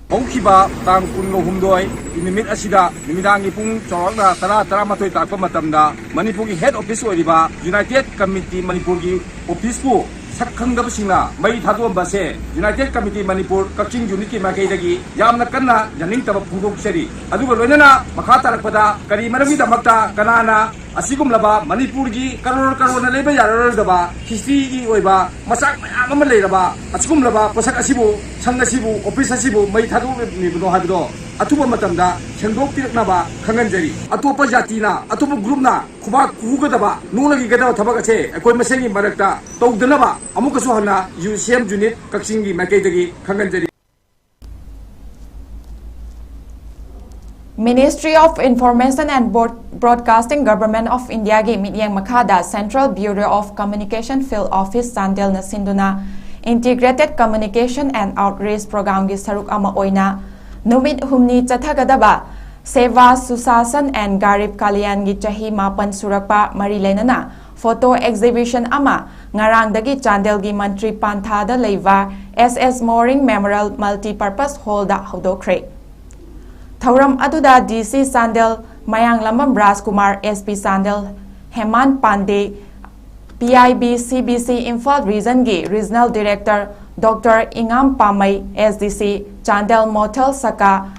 ꯍꯧꯈꯤꯕ ꯇꯥꯡ ꯀꯨꯟꯒ ꯍꯨꯝꯗꯣꯏ ꯅꯨꯃꯤꯠ ꯑꯁꯤꯗ ꯅꯨꯃꯤꯗꯥꯡꯒꯤ ꯄꯨꯡ ꯆꯥꯎꯔꯥꯛꯅ ꯇꯔꯥ, ꯇꯔꯥꯃꯥꯊꯣꯏ ꯇꯥꯔꯛꯄ ꯃꯇꯝꯗ ꯃꯅꯤꯄꯨꯔꯒꯤ ꯍꯦꯗ ꯑꯣꯐꯤꯁ ꯑꯣꯏꯔꯤꯕ ꯌꯨꯅꯥꯏꯇꯦꯗ ꯀꯃꯤꯇꯤ ꯃꯅꯤꯄꯨꯔꯒꯤ ꯑꯣꯐꯤꯁꯄꯨ ꯁꯛ ꯈꯪꯗꯕꯁꯤꯡꯅ ꯃꯩ ꯊꯥꯗꯣꯛꯑꯝꯕ ꯑꯁꯦ ꯌꯨꯅꯥꯏꯇꯦꯗ ꯀꯃꯤꯇꯤ ꯃꯅꯤꯄꯨꯔ ꯀꯛꯆꯤꯡ ꯌꯨꯅꯤꯠꯀꯤ ꯃꯥꯏꯀꯩꯗꯒꯤ ꯌꯥꯝꯅ ꯀꯟꯅ ꯌꯥꯅꯤꯡꯗꯕ ꯐꯣꯡꯗꯣꯛꯆꯔꯤ꯫ ꯑꯗꯨꯒ ꯂꯣꯏꯅꯅ ꯃꯈꯥ ꯇꯥꯔꯛꯄꯗ ꯀꯔꯤ ꯃꯔꯝꯒꯤꯗꯃꯛꯇ ꯀꯅꯥꯅ ꯑꯁꯤꯒꯨꯝꯂꯕ ꯃꯅꯤꯄꯨꯔꯒꯤ ꯀꯔꯣꯔ ꯀꯔꯣꯔꯅ ꯂꯩꯕ ꯌꯥꯔꯔꯣꯏꯗꯕ ꯍꯤꯁꯇ꯭ꯔꯤꯒꯤ ꯑꯣꯏꯕ ꯃꯆꯥꯛ ꯃꯌꯥꯝ ꯑꯃ ꯂꯩꯔꯕ ꯑꯁꯤꯒꯨꯝꯂꯕ ꯄꯣꯠꯁꯛ ꯑꯁꯤꯕꯨ, ꯁꯪ ꯑꯁꯤꯕꯨ, ꯑꯣꯐꯤꯁ ꯑꯁꯤꯕꯨ ꯃꯩ ꯊꯥꯗꯣꯛꯂꯤꯕꯅꯣ ꯍꯥꯏꯕꯗꯣ ꯑꯊꯨꯕ ꯃꯇꯝꯗ ꯁꯦꯡꯗꯣꯛꯄꯤꯔꯛꯅꯕ ꯈꯪꯍꯟꯖꯔꯤ꯫ ꯑꯇꯣꯞꯄ ꯖꯥꯇꯤꯅ, ꯑꯇꯣꯞꯄ ꯒ꯭ꯔꯨꯞꯅ ꯈꯨꯕꯥꯛ ꯈꯨꯒꯗꯕ, ꯅꯣꯛꯂꯒꯤꯒꯗꯕ ꯊꯕꯛ ꯑꯁꯦ ꯑꯩꯈꯣꯏ ꯃꯁꯦꯟꯒꯤ ꯃꯔꯛꯇ ꯇꯧꯗꯅꯕ ꯑꯃꯨꯛꯀꯁꯨ ꯍꯟꯅ ꯌꯨ ꯁꯤ ꯑꯦꯝ ꯌꯨꯅꯤꯠ ꯀꯛꯆꯤꯡꯒꯤ ꯃꯥꯏꯀꯩꯗꯒꯤ ꯈꯪꯍꯟꯖꯔꯤ꯫ Ministry of Information and Broad- Broadcasting, Government of Indiaꯒꯤ ꯃꯤꯠꯌꯦꯡ ꯃꯈꯥꯗ Central Bureau of Communication Field Office ꯆꯥꯟꯗꯦꯜꯅ ꯁꯤꯟꯗꯨꯅ Integrated Communication and Outreach Programꯒꯤ ꯁꯔꯨꯛ ꯑꯃ ꯑꯣꯏꯅ ꯅꯨꯃꯤꯠ ꯍꯨꯝꯅꯤ ꯆꯠꯊꯒꯗꯕ Seva Sushasan and Garib Kalyanꯒꯤ ꯆꯍꯤ ꯃꯥꯄꯟ ꯁꯨꯔꯛꯄ ꯃꯔꯤ ꯂꯩꯅꯅ photo exhibition ꯑꯃ ꯉꯔꯥꯡꯗꯒꯤ ꯆꯥꯟꯗꯦꯜꯒꯤ ꯃꯟꯇ꯭ꯔꯤ ꯄꯥꯟꯊꯥꯗ ꯂꯩꯕ S S Moring Memorial Multipurpose Hallꯗ ꯍꯧꯗꯣꯛꯈ꯭ꯔꯦ꯫ ꯊꯧꯔꯝ ꯑꯗꯨꯗ D C Chandel Mayanglambam Rajkumar, S P Chandel Heman Pande, P I B C B C Imphal ꯔꯤꯖꯟꯒꯤ Regional Director Doctor ꯏꯉꯥꯝ Pamei, S D C Chandel Mothel Saka,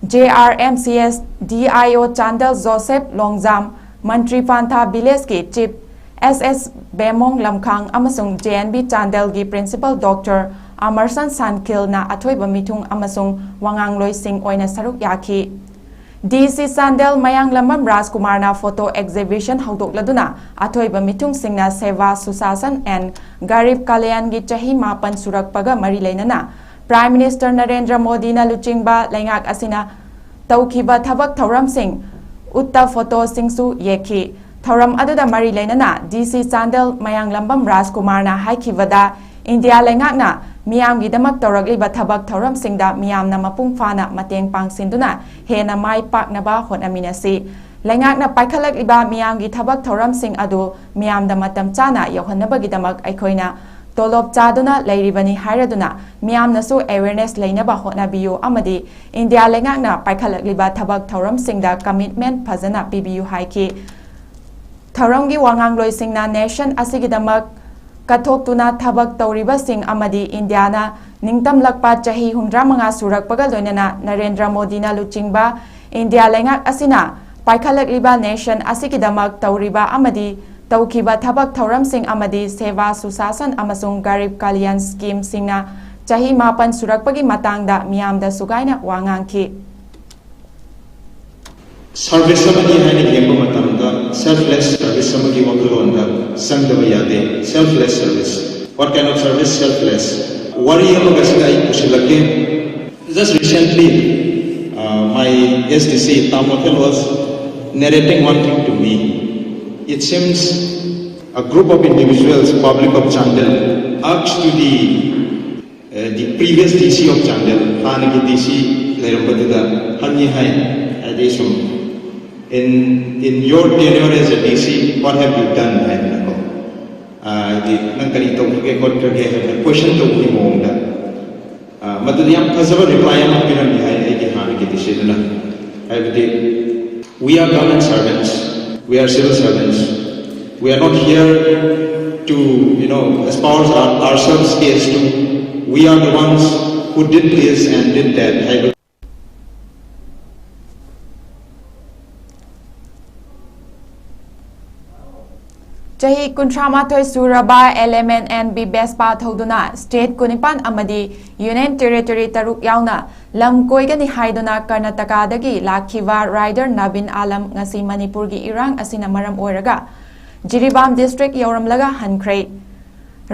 J R M C S D I O Chandel Joseph Longjam, Mantri Pantha ꯚꯤꯂꯦꯖꯀꯤ chief S S Bemong Lamkhang ꯑꯃꯁꯨꯡ J N B ꯆꯥꯟꯗꯦꯜꯒꯤ Principal Doctor ꯑꯃꯔꯁꯟ ꯁꯥꯟꯈꯤꯜꯅ ꯑꯊꯣꯏꯕ ꯃꯤꯊꯨꯡ ꯑꯃꯁꯨꯡ ꯋꯥꯉꯥꯡꯂꯣꯏꯁꯤꯡ ꯑꯣꯏꯅ ꯁꯔꯨꯛ ꯌꯥꯈꯤ꯫ D C ꯆꯥꯟꯗꯦꯜ ꯃꯌꯥꯡꯂꯝꯕꯝ ꯔꯥꯖꯀꯨꯃꯥꯔꯅ photo exhibition ꯍꯧꯗꯣꯛꯂꯗꯨꯅ ꯑꯊꯣꯏꯕ ꯃꯤꯊꯨꯡꯁꯤꯡꯅ Seva Sushasan and Garib Kalyanꯒꯤ ꯆꯍꯤ ꯃꯥꯄꯟ ꯁꯨꯔꯛꯄꯒ ꯃꯔꯤ ꯂꯩꯅꯅ Prime Minister ꯅꯔꯦꯟꯗ꯭ꯔ ꯃꯣꯗꯤꯅ ꯂꯨꯆꯤꯡꯕ ꯂꯩꯉꯥꯛ ꯑꯁꯤꯅ ꯇꯧꯈꯤꯕ ꯊꯕꯛ ꯊꯧꯔꯝꯁꯤꯡ ꯎꯠꯇ photoꯁꯤꯡꯁꯨ ꯌꯦꯛꯈꯤ꯫ ꯊꯧꯔꯝ ꯑꯗꯨꯗ ꯃꯔꯤ ꯂꯩꯅꯅ D C ꯆꯥꯟꯗꯦꯜ ꯃꯌꯥꯡꯂꯝꯕꯝ ꯔꯥꯖꯀꯨꯃꯥꯔꯅ ꯍꯥꯏꯈꯤꯕꯗ, ꯏꯟꯗꯤꯌꯥ ꯂꯩꯉꯥꯛꯅ ꯃꯤꯌꯥꯝꯒꯤꯗꯃꯛ ꯇꯧꯔꯛꯂꯤꯕ ꯊꯕꯛ ꯊꯧꯔꯝꯁꯤꯡꯗ ꯃꯤꯌꯥꯝꯅ ꯃꯄꯨꯡ ꯐꯥꯅ ꯃꯇꯦꯡ ꯄꯥꯡꯁꯤꯟꯗꯨꯅ ꯍꯦꯟꯅ ꯃꯥꯏ ꯄꯥꯛꯅꯕ ꯍꯣꯠꯅꯃꯤꯟꯅꯁꯤ꯫ ꯂꯩꯉꯥꯛꯅ ꯄꯥꯏꯈꯠꯂꯛꯂꯤꯕ ꯃꯤꯌꯥꯝꯒꯤ ꯊꯕꯛ ꯊꯧꯔꯝꯁꯤꯡ ꯑꯗꯨ ꯃꯤꯌꯥꯝꯗ ꯃꯇꯝ ꯆꯥꯅ ꯌꯧꯍꯟꯅꯕꯒꯤꯗꯃꯛ ꯑꯩꯈꯣꯏꯅ ꯇꯣꯂꯣꯞ ꯆꯥꯗꯨꯅ ꯂꯩꯔꯤꯕꯅꯤ ꯍꯥꯏꯔꯗꯨꯅ ꯃꯤꯌꯥꯝꯅꯁꯨ awareness ꯂꯩꯅꯕ ꯍꯣꯠꯅꯕꯤꯌꯨ ꯑꯃꯗꯤ ꯏꯟꯗꯤꯌꯥ ꯂꯩꯉꯥꯛꯅ ꯄꯥꯏꯈꯠꯂꯛꯂꯤꯕ ꯊꯕꯛ ꯊꯧꯔꯝꯁꯤꯡꯗ commitment ꯐꯖꯅ ꯄꯤꯕꯤꯌꯨ ꯍꯥꯏꯈꯤ꯫ ꯊꯧꯔꯝꯒꯤ ꯋꯥꯉꯥꯡꯂꯣꯏꯁꯤꯡꯅ nation ꯑꯁꯤꯒꯤꯗꯃꯛ ꯀꯠꯊꯣꯛꯇꯨꯅ ꯊꯕꯛ ꯇꯧꯔꯤꯕꯁꯤꯡ ꯑꯃꯗꯤ ꯏꯟꯗꯤꯌꯥꯅ ꯅꯤꯡꯇꯝꯂꯛꯄ ꯆꯍꯤ ꯍꯨꯝꯗ꯭ꯔꯥ ꯃꯉꯥ ꯁꯨꯔꯛꯄꯒ ꯂꯣꯏꯅꯅ ꯅꯔꯦꯟꯗ꯭ꯔ ꯃꯣꯗꯤꯅ ꯂꯨꯆꯤꯡꯕ ꯏꯟꯗꯤꯌꯥ ꯂꯩꯉꯥꯛ ꯑꯁꯤꯅ ꯄꯥꯏꯈꯠꯂꯛꯂꯤꯕ nation ꯑꯁꯤꯒꯤꯗꯃꯛ ꯇꯧꯔꯤꯕ ꯑꯃꯗꯤ ꯇꯧꯈꯤꯕ ꯊꯕꯛ ꯊꯧꯔꯝꯁꯤꯡ ꯑꯃꯗꯤ Seva Sushasan ꯑꯃꯁꯨꯡ Garib Kalyan schemeꯁꯤꯡꯅ ꯆꯍꯤ ꯃꯥꯄꯟ ꯁꯨꯔꯛꯄꯒꯤ ꯃꯇꯥꯡꯗ ꯃꯤꯌꯥꯝꯗ ꯁꯨꯒꯥꯏꯅ ꯋꯥ ꯉꯥꯡꯈꯤ꯫ ꯁꯔꯚꯤꯁ ꯑꯃꯅꯤ ꯍꯥꯏꯅ ꯌꯦꯡꯕ ꯃꯇꯝꯗ ꯁꯦꯜꯐꯂꯦꯁ ꯁꯔꯚꯤꯁ ꯑꯃꯒꯤ ꯋꯥꯈꯜꯂꯣꯟꯗ ꯆꯪꯗꯕ ꯌꯥꯗꯦ꯫ Selfless service. What kind of service? Selfless. ꯋꯥꯔꯤ ꯑꯃꯒ ꯁꯤꯗ ꯑꯩ ꯄꯨꯁꯤꯜꯂꯛꯀꯦ꯫ Just recently, uh, my S D C Tamothen was narrating one thing to me. It seems a group of individuals, public of Chandel, asked to the the previous D C of Chandel, ꯍꯥꯟꯅꯒꯤ D C ꯂꯩꯔꯝꯕꯗꯨꯗ ꯍꯪꯉꯤ ꯍꯥꯏ꯫ ꯍꯥꯏꯗꯤ ꯁꯨꯝ, in in your tenure as a D C, what have you done? ꯍꯥꯏꯗꯅꯀꯣ꯫ ꯍꯥꯏꯗꯤ ꯅꯪ ꯀꯔꯤ ꯇꯧꯈ꯭ꯔꯒꯦ ꯈꯣꯠꯈ꯭ꯔꯒꯦ ꯍꯥꯏꯅ ꯀꯣꯏꯁꯟ ꯇꯧꯕꯒꯤ ꯃꯑꯣꯡꯗ꯫ ꯃꯗꯨꯗ ꯌꯥꯝ ꯐꯖꯕ ꯔꯤꯄ꯭ꯂꯥꯏ ꯑꯃ ꯄꯤꯔꯝꯃꯤ ꯍꯥꯏ ꯑꯩꯒꯤ ꯍꯥꯟꯅꯒꯤ D C ꯗꯨꯅ꯫ ꯍꯥꯏꯕꯗꯤ, we are government servants, we are civil servants, we are not here to, you know, espouse our, ourselves as to we are the ones who did this and did that. ꯍꯥꯏꯕ ꯆꯍꯤ ꯀꯨꯟꯊ꯭ꯔꯥ ꯃꯥꯊꯣꯏ ꯁꯨꯔꯕ L M N N B Vespa ꯊꯧꯗꯨꯅ state ꯀꯨꯟꯅꯤꯄꯥꯟ ꯑꯃꯗꯤ Union Territory ꯇꯔꯨꯛ ꯌꯥꯎꯅ ꯂꯝ ꯀꯣꯏꯒꯅꯤ ꯍꯥꯏꯗꯨꯅ ꯀꯔꯅꯥꯇꯀꯥꯗꯒꯤ ꯂꯥꯛꯈꯤꯕ rider ꯅꯕꯤꯟ ꯑꯥꯂꯝ ꯉꯁꯤ ꯃꯅꯤꯄꯨꯔꯒꯤ ꯏꯔꯥꯡ ꯑꯁꯤꯅ ꯃꯔꯝ ꯑꯣꯏꯔꯒ ꯖꯤꯔꯤꯕꯥꯝ district ꯌꯧꯔꯝꯂꯒ ꯍꯟꯈ꯭ꯔꯦ꯫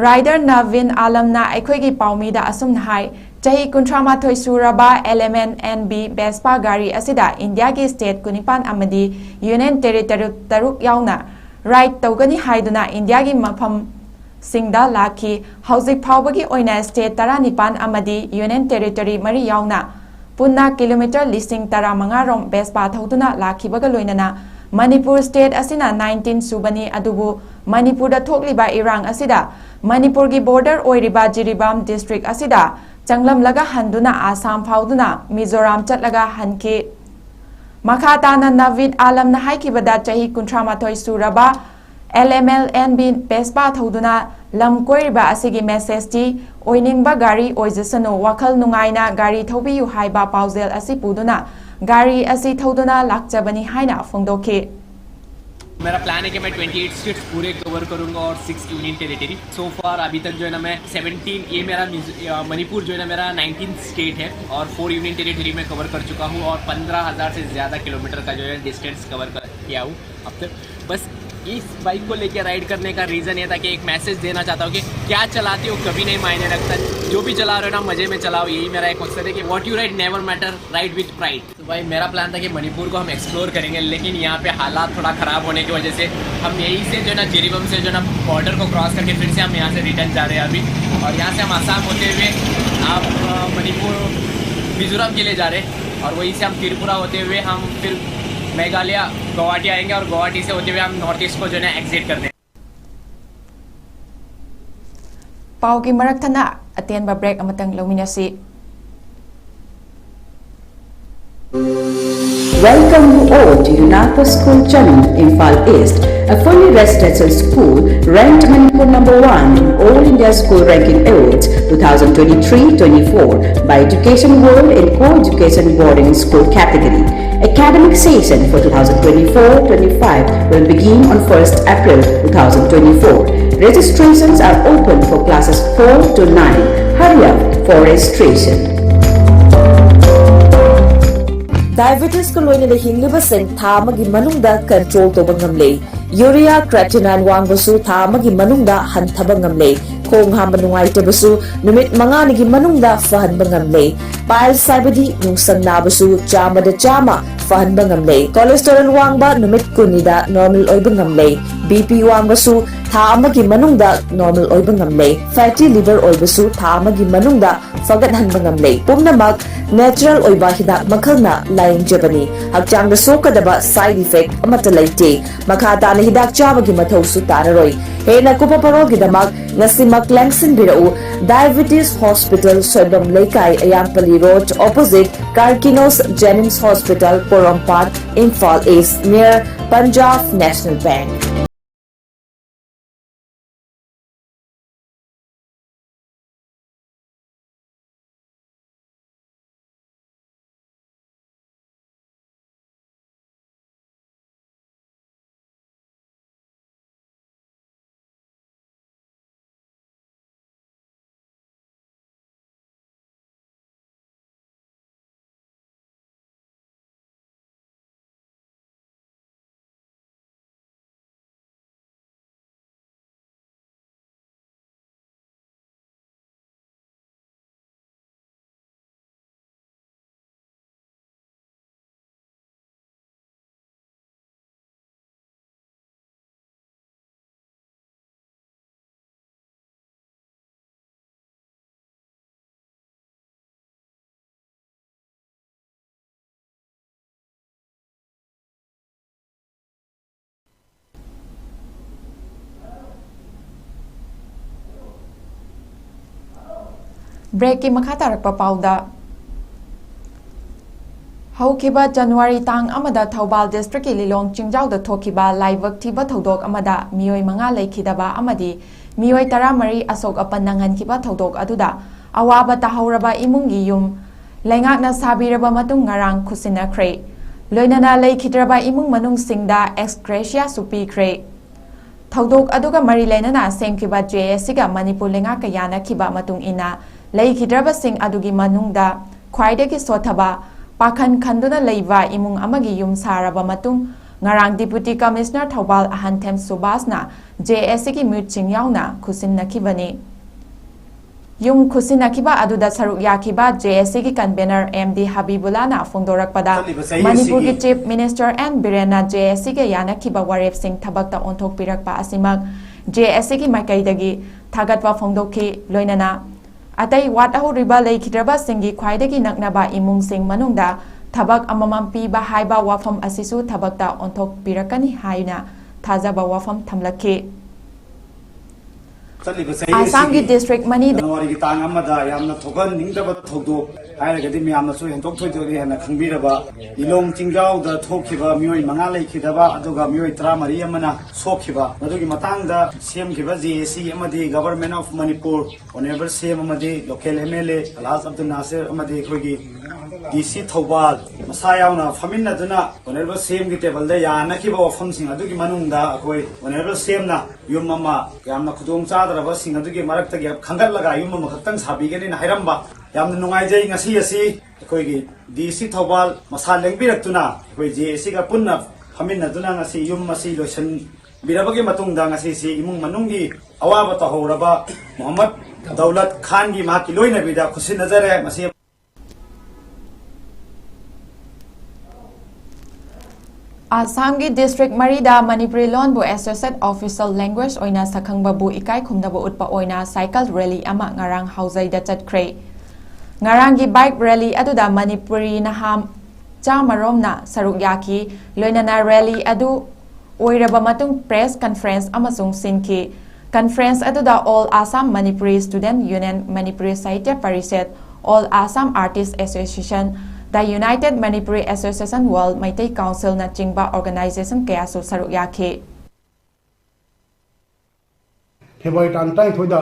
Rider ꯅꯕꯤꯟ ꯑꯥꯂꯝꯅ ꯑꯩꯈꯣꯏꯒꯤ ꯄꯥꯎꯃꯤꯗ ꯑꯁꯨꯝꯅ ꯍꯥꯏ, ꯆꯍꯤ ꯀꯨꯟꯊ꯭ꯔꯥ ꯃꯥꯊꯣꯏ ꯁꯨꯔꯕ L M N N B Vespa ꯒꯥꯔꯤ ꯑꯁꯤꯗ ꯏꯟꯗꯤꯌꯥꯒꯤ state ꯀꯨꯟꯅꯤꯄꯥꯟ ꯑꯃꯗꯤ Union Territory ꯇꯔꯨꯛ ꯌꯥꯎꯅ ride ꯇꯧꯒꯅꯤ ꯍꯥꯏꯗꯨꯅ ꯏꯟꯗꯤꯌꯥꯒꯤ ꯃꯐꯝꯁꯤꯡꯗ ꯂꯥꯛꯈꯤ꯫ ꯍꯧꯖꯤꯛ ꯐꯥꯎꯕꯒꯤ ꯑꯣꯏꯅ state ꯇꯔꯥꯅꯤꯄꯥꯟ ꯑꯃꯗꯤ Union Territory ꯃꯔꯤ ꯌꯥꯎꯅ ꯄꯨꯟꯅ kilometre ꯂꯤꯁꯤꯡ ꯇꯔꯥꯃꯉꯥ ꯔꯣꯝ Vespa ꯊꯧꯗꯨꯅ ꯂꯥꯛꯈꯤꯕꯒ ꯂꯣꯏꯅꯅ ꯃꯅꯤꯄꯨꯔ state ꯑꯁꯤꯅ nineteen ꯁꯨꯕꯅꯤ꯫ ꯑꯗꯨꯕꯨ ꯃꯅꯤꯄꯨꯔꯗ ꯊꯣꯛꯂꯤꯕ ꯏꯔꯥꯡ ꯑꯁꯤꯗ ꯃꯅꯤꯄꯨꯔꯒꯤ border ꯑꯣꯏꯔꯤꯕ ꯖꯤꯔꯤꯕꯥꯝ district ꯑꯁꯤꯗ ꯆꯪꯂꯝꯂꯒ ꯍꯟꯗꯨꯅ ꯑꯁꯥꯝ ꯐꯥꯎꯗꯨꯅ ꯃꯤꯖꯣꯔꯥꯝ ꯆꯠꯂꯒ ꯍꯟꯈꯤ꯫ ꯃꯈꯥ ꯇꯥꯅ ꯅꯕꯤꯟ ꯑꯥꯂꯝꯅ ꯍꯥꯏꯈꯤꯕꯗ, ꯆꯍꯤ ꯀꯨꯟꯊ꯭ꯔꯥ ꯃꯥꯊꯣꯏ ꯁꯨꯔꯕ L M N N B Vespa ꯊꯧꯗꯨꯅ ꯂꯝ ꯀꯣꯏꯔꯤꯕ ꯑꯁꯤꯒꯤ message ꯇꯤ ꯑꯣꯏꯅꯤꯡꯕ ꯒꯥꯔꯤ ꯑꯣꯏꯖꯁꯅꯨ, ꯋꯥꯈꯜ ꯅꯨꯡꯉꯥꯏꯅ ꯒꯥꯔꯤ ꯊꯧꯕꯤꯌꯨ ꯍꯥꯏꯕ ꯄꯥꯎꯖꯦꯜ ꯑꯁꯤ ꯄꯨꯗꯨꯅ ꯒꯥꯔꯤ ꯑꯁꯤ ꯊꯧꯗꯨꯅ ꯂꯥꯛꯆꯕꯅꯤ ꯍꯥꯏꯅ ꯐꯣꯡꯗꯣꯛꯈꯤ꯫ मेरा प्लान है कि मैं ट्वेंटी एट स्टेट्स पूरे कवर करूंगा और सिक्स यूनियन टेरिटरी। सो फार अभी तक जो है ना, मैं सेवनटीन, ये मेरा मिज- अ, मणिपुर जो है ना, मेरा नाइनटीन स्टेट है और फोर यूनियन टेरिटरी में कवर कर चुका हूँ और पंद्रह हज़ार से ज़्यादा किलोमीटर का जो है डिस्टेंस कवर कर किया हूँ अब तक। बस इस बाइक को लेके राइड करने का रीज़न ये था कि एक मैसेज देना चाहता हूँ कि क्या चलाते हो कभी नहीं मायने रखता, जो भी चला रहे हो ना, मज़े में चलाओ। यही मेरा एक मकसद है कि what you ride never matter, ride with pride। तो भाई, मेरा प्लान था कि मणिपुर को हम एक्सप्लोर करेंगे, लेकिन यहाँ पे हालात थोड़ा ख़राब होने की वजह से हम यहीं से जो है ना, जिरीबम से जो है ना, बॉर्डर को क्रॉस करके फिर से हम यहाँ से रिटर्न जा रहे हैं अभी। और यहाँ से हम आसाम होते हुए आप, अ, मणिपुर, मिजोरम के लिए जा रहे हैं और वहीं से हम त्रिपुरा होते हुए हम फिर मेघालय, गुवाहाटी आएंगे और गुवाहाटी से होते हुए हम नॉर्थ ईस्ट को जो है ना, एग्जिट करने हैं। ꯄꯥꯎꯒꯤ ꯃꯔꯛ ꯊꯠꯅ ꯑꯇꯦꯟꯕ ꯕ꯭ꯔꯦꯛ ꯑꯃꯇꯪ ꯂꯧꯃꯤꯟꯅꯁꯤ꯫ Welcome you all to UNACO School Chandigarh, Imphal East, a fully residential school ranked Manipur number one in All India School Ranking Awards two thousand twenty-three twenty-four by Education World and Co-Education Boarding School category. Academic session for two thousand twenty-four twenty-five will begin on first April two thousand twenty-four. Registrations are open for classes four to nine. Hurry up for registration. Diabetes ꯀ ꯂꯣꯏꯅꯅ ꯍꯤꯡꯂꯤꯕꯁꯤꯡ ꯊꯥ ꯑꯃꯒꯤ ꯃꯅꯨꯡꯗ control ꯇꯧꯕ ꯉꯝꯂꯦ꯫ Urea ꯀ꯭ꯔꯦꯇꯤꯅꯥꯏꯟ ꯋꯥꯡꯕꯁꯨ ꯊꯥ ꯑꯃꯒꯤ ꯃꯅꯨꯡꯗ ꯍꯟꯊꯕ ꯉꯝꯂꯦ꯫ ꯈꯣꯡ ꯍꯥꯝꯕ ꯅꯨꯡꯉꯥꯏꯇꯕꯁꯨ ꯅꯨꯃꯤꯠ ꯃꯉꯥꯅꯤꯒꯤ ꯃꯅꯨꯡꯗ ꯐꯍꯟꯕ ꯉꯝꯂꯦ꯫ ꯄꯥꯏꯜꯁ ꯍꯥꯏꯕꯗꯤ ꯅꯨꯡꯁꯪ ꯅꯥꯕꯁꯨ ꯆꯥꯝꯃꯗ ꯆꯥꯝꯃ ꯐꯍꯟꯕ ꯉꯝꯂꯦ꯫ ꯀꯣꯂꯦꯁꯇꯦꯔꯣꯜ ꯋꯥꯡꯕ ꯅꯨꯃꯤꯠ ꯀꯨꯟꯅꯤꯗ ꯅꯣꯔꯃꯦꯜ ꯑꯣꯏꯕ ꯉꯝꯂꯦ꯫ ꯕꯤ ꯄꯤ ꯋꯥꯡꯕꯁꯨ ꯊꯥ ꯑꯃꯒꯤ ꯃꯅꯨꯡꯗ ꯅꯣꯔꯃꯦꯜ ꯑꯣꯏꯕ ꯉꯝꯂꯦ꯫ ꯐꯦꯇꯤ ꯂꯤꯚꯔ ꯑꯣꯏꯕꯁꯨ ꯊꯥ ꯑꯃꯒꯤ ꯃꯅꯨꯡꯗ ꯐꯒꯠꯍꯟꯕ ꯉꯝꯂꯦ꯫ ꯄꯨꯝꯅꯃꯛ ꯅꯦꯆꯔꯦꯜ ꯑꯣꯏꯕ ꯍꯤꯗꯥꯛ ꯃꯈꯜꯅ ꯂꯥꯌꯦꯡꯖꯕꯅꯤ꯫ ꯍꯛꯆꯥꯡꯗ ꯁꯣꯛꯀꯗꯕ ꯁꯥꯏꯗ ꯏꯐꯦꯛ ꯑꯃꯠꯇ ꯂꯩꯇꯦ꯫ ꯃꯈꯥ ꯇꯥꯅ ꯍꯤꯗꯥꯛ ꯆꯥꯕꯒꯤ ꯃꯊꯧꯁꯨ ꯇꯥꯔꯔꯣꯏ꯫ ꯍꯦꯟꯅ ꯀꯨꯞꯄ ꯄꯔꯣꯜꯒꯤꯗꯃꯛ ꯉꯁꯤꯃꯛ ꯂꯦꯡꯁꯤꯟꯕꯤꯔꯛꯎ꯫ Diabetes Hospital, ꯁꯣꯏꯕꯝ ꯂꯩꯀꯥꯏ, ꯑꯌꯥꯡꯄꯜꯂꯤ ꯔꯣꯗ, ꯑꯣꯄꯣꯖꯤꯠ ꯀꯥꯔꯀꯤꯅꯣꯁ ꯖꯦꯅꯤꯝꯁ ꯍꯣꯁꯄꯤꯇꯥꯜ, ꯄꯣꯔꯣꯝꯄꯥꯠ, ꯏꯝꯐꯥꯜ ꯏꯁ, near Punjab National Bank꯫ Break ꯀꯤ ꯃꯈꯥ ꯇꯥꯔꯛꯄ ꯄꯥꯎꯗ, ꯍꯧꯈꯤꯕ January ꯇꯥꯡ ꯑꯃꯗ ꯊꯧꯕꯥꯜ district ꯀꯤ ꯂꯤꯂꯣꯡ ꯆꯤꯡꯖꯥꯎꯗ ꯊꯣꯛꯈꯤꯕ ꯂꯥꯏꯕꯛ ꯊꯤꯕ ꯊꯧꯗꯣꯛ ꯑꯃꯗ ꯃꯤꯑꯣꯏ ꯃꯉꯥ ꯂꯩꯈꯤꯗꯕ ꯑꯃꯗꯤ ꯃꯤꯑꯣꯏ ꯇꯔꯥꯃꯔꯤ ꯑꯁꯣꯛ ꯑꯄꯟ ꯅꯪꯍꯟꯈꯤꯕ ꯊꯧꯗꯣꯛ ꯑꯗꯨꯗ ꯑꯋꯥꯕ ꯇꯥꯍꯧꯔꯕ ꯏꯃꯨꯡꯒꯤ ꯌꯨꯝ ꯂꯩꯉꯥꯛꯅ ꯁꯥꯕꯤꯔꯕ ꯃꯇꯨꯡ ꯉꯔꯥꯡ ꯈꯨꯠꯁꯤꯟꯅꯈ꯭ꯔꯦ꯫ ꯂꯣꯏꯅꯅ ꯂꯩꯈꯤꯗ꯭ꯔꯕ ꯏꯃꯨꯡ ꯃꯅꯨꯡꯁꯤꯡꯗ ex gratia ꯁꯨ ꯄꯤꯈ꯭ꯔꯦ꯫ ꯊꯧꯗꯣꯛ ꯑꯗꯨꯒ ꯃꯔꯤ ꯂꯩꯅꯅ ꯁꯦꯝꯈꯤꯕ J A C ꯒ ꯃꯅꯤꯄꯨꯔ ꯂꯩꯉꯥꯛꯀ ꯌꯥꯅꯈꯤꯕ ꯃꯇꯨꯡ ꯏꯟꯅ ꯂꯩꯈꯤꯗ꯭ꯔꯕꯁꯤꯡ ꯑꯗꯨꯒꯤ ꯃꯅꯨꯡꯗ ꯈ꯭ꯋꯥꯏꯗꯒꯤ ꯁꯣꯠꯊꯕ ꯄꯥꯈꯟ ꯈꯟꯗꯨꯅ ꯂꯩꯕ ꯏꯃꯨꯡ ꯑꯃꯒꯤ ꯌꯨꯝ ꯁꯥꯔꯕ ꯃꯇꯨꯡ ꯉꯔꯥꯡ Deputy Commissioner Thoubal ꯑꯍꯟꯊꯦꯝ ꯁꯨꯕꯥꯁꯅ J A C ꯒꯤ ꯃꯤꯍꯨꯠꯁꯤꯡ ꯌꯥꯎꯅ ꯈꯨꯠꯁꯤꯟꯅꯈꯤꯕꯅꯤ꯫ ꯌꯨꯝ ꯈꯨꯠꯁꯤꯟꯅꯈꯤꯕ ꯑꯗꯨꯗ ꯁꯔꯨꯛ ꯌꯥꯈꯤꯕ J A C ꯒꯤ convener M D ꯍꯕꯤꯕꯨꯜꯂꯥꯅ ꯐꯣꯡꯗꯣꯔꯛꯄꯗ, ꯆꯠꯂꯤꯕ ꯆꯍꯤ ꯃꯅꯤꯄꯨꯔꯒꯤ ꯑꯁꯤꯒꯤ Chief Minister N ꯕꯤꯔꯦꯟꯅ J A C ꯒ ꯌꯥꯅꯈꯤꯕ ꯋꯥꯔꯦꯞꯁꯤꯡ ꯊꯕꯛꯇ ꯑꯣꯟꯊꯣꯛꯄꯤꯔꯛꯄ ꯑꯁꯤꯃꯛ J A C ꯒꯤ ꯃꯥꯏꯀꯩꯗꯒꯤ ꯊꯥꯒꯠꯄ ꯐꯣꯡꯗꯣꯛꯈꯤ꯫ ꯂꯣꯏꯅꯅ ꯑꯇꯩ ꯋꯥꯠꯍꯧꯔꯤꯕ ꯂꯩꯈꯤꯗ꯭ꯔꯕꯁꯤꯡꯒꯤ ꯈ꯭ꯋꯥꯏꯗꯒꯤ ꯅꯛꯅꯕ ꯏꯃꯨꯡꯁꯤꯡ ꯃꯅꯨꯡꯗ ꯊꯕꯛ ꯑꯃꯃꯝ ꯄꯤꯕ ꯍꯥꯏꯕ ꯋꯥꯐꯝ ꯑꯁꯤꯁꯨ ꯊꯕꯛꯇ ꯑꯣꯟꯊꯣꯛꯄꯤꯔꯛꯀꯅꯤ ꯍꯥꯏꯅ ꯊꯥꯖꯕ ꯋꯥꯐꯝ ꯊꯝꯂꯛꯈꯤ꯫ ꯆꯠꯂꯤꯕ ꯆꯍꯤ ꯑꯁꯥꯝꯒꯤ ꯑꯁꯤꯒꯤ district ꯃꯅꯤꯗ January ꯒꯤ ꯇꯥꯡ ꯑꯃꯗ ꯌꯥꯝꯅ ꯊꯣꯛꯍꯟꯅꯤꯡꯗꯕ ꯊꯧꯗꯣꯛ ꯍꯥꯏꯔꯒꯗꯤ ꯃꯌꯥꯝꯅꯁꯨ ꯍꯦꯟꯗꯣꯛ ꯊꯣꯏꯗꯣꯛꯅ ꯍꯦꯟꯅ ꯈꯪꯕꯤꯔꯕ ꯂꯤꯂꯣꯡ ꯆꯤꯡꯖꯥꯎꯗ ꯊꯣꯛꯈꯤꯕ ꯃꯤꯑꯣꯏ ꯃꯉꯥ ꯂꯩꯈꯤꯗꯕ ꯑꯗꯨꯒ ꯃꯤꯑꯣꯏ ꯇꯔꯥꯃꯔꯤ ꯑꯃꯅ ꯁꯣꯛꯈꯤꯕ, ꯃꯗꯨꯒꯤ ꯃꯇꯥꯡꯗ ꯁꯦꯝꯈꯤꯕ J A C ꯑꯃꯗꯤ Government of Manipur, Honourable C M ꯑꯃꯗꯤ local M L A ꯑꯜꯍꯥꯖ Abdul Nasir ꯑꯃꯗꯤ ꯑꯩꯈꯣꯏꯒꯤ D C ꯊꯧꯕꯥꯜ ꯃꯁꯥ ꯌꯥꯎꯅ ꯐꯝꯃꯤꯟꯅꯗꯨꯅ Honourable C M ꯒꯤ table ꯗ ꯌꯥꯅꯈꯤꯕ ꯋꯥꯐꯝꯁꯤꯡ ꯑꯗꯨꯒꯤ ꯃꯅꯨꯡꯗ ꯑꯩꯈꯣꯏ Honourable C M ꯅ ꯌꯨꯝ ꯑꯃ ꯌꯥꯝꯅ ꯈꯨꯗꯣꯡ ꯆꯥꯗ꯭ꯔꯕꯁꯤꯡ ꯑꯗꯨꯒꯤ ꯃꯔꯛꯇꯒꯤ ꯈꯟꯒꯠꯂꯒ ꯌꯨꯝ ꯑꯃꯈꯛꯇꯪ ꯁꯥꯕꯤꯒꯅꯤꯅ ꯍꯥꯏꯔꯝꯕ꯫ ꯌꯥꯝꯅ ꯅꯨꯡꯉꯥꯏꯖꯩ꯫ ꯉꯁꯤ ꯑꯁꯤ ꯑꯩꯈꯣꯏꯒꯤ D C ꯊꯧꯕꯥꯜ ꯃꯁꯥ ꯂꯦꯡꯕꯤꯔꯛꯇꯨꯅ ꯑꯩꯈꯣꯏ J A C ꯒ ꯄꯨꯟꯅ ꯐꯝꯃꯤꯟꯅꯗꯨꯅ ꯉꯁꯤ ꯌꯨꯝ ꯑꯁꯤ ꯂꯣꯏꯁꯤꯟꯕꯤꯔꯕꯒꯤ ꯃꯇꯨꯡꯗ ꯉꯁꯤꯁꯤ ꯏꯃꯨꯡ ꯃꯅꯨꯡꯒꯤ ꯑꯋꯥꯕ ꯇꯧꯍꯧꯔꯕ ꯃꯣꯍꯝꯃꯗ ꯗꯧꯂꯠ ꯈꯥꯟꯒꯤ ꯃꯍꯥꯛꯀꯤ ꯂꯣꯏꯅꯕꯤꯗ ꯈꯨꯠꯁꯤꯟꯅꯖꯔꯦ꯫ ꯃꯁꯤ ꯑꯁꯥꯝꯒꯤ district ꯃꯔꯤꯗ ꯃꯅꯤꯄꯨꯔꯤ ꯂꯣꯟꯕꯨ associate official language ꯑꯣꯏꯅ ꯁꯛꯈꯪꯕꯕꯨ ꯏꯀꯥꯏ ꯈꯨꯝꯅꯕ ꯎꯠꯄ ꯑꯣꯏꯅ cycle rally ꯑꯃ ꯉꯔꯥꯡ ꯍꯥꯎꯖꯩꯗ ꯆꯠꯈ꯭ꯔꯦ꯫ ꯉꯔꯥꯡꯒꯤ bike rally ꯑꯗꯨꯗ ꯃꯅꯤꯄꯨꯔꯤ ꯅꯍꯥ ꯆꯥꯃꯔꯣꯝꯅ ꯁꯔꯨꯛ ꯌꯥꯈꯤ꯫ ꯂꯣꯏꯅꯅ rally ꯑꯗꯨ ꯑꯣꯏꯔꯕ ꯃꯇꯨꯡ press conference ꯑꯃꯁꯨ ꯁꯤꯟꯈꯤ꯫ Conference ꯑꯗꯨꯗ All Assam Manipuri Student Union, Manipuri Sahitya Parishad, All Assam Artist Association, The United Manipuri Association World, Meitei Council ꯅꯆꯤꯡꯕ organization ꯀꯌꯥꯁꯨ ꯁꯔꯨꯛ ꯌꯥꯈꯤ꯫ ꯐꯦꯕ꯭ꯔꯨꯋꯥꯔꯤ ꯇꯥꯡ ꯇꯔꯥꯅꯤꯊꯣꯏꯗ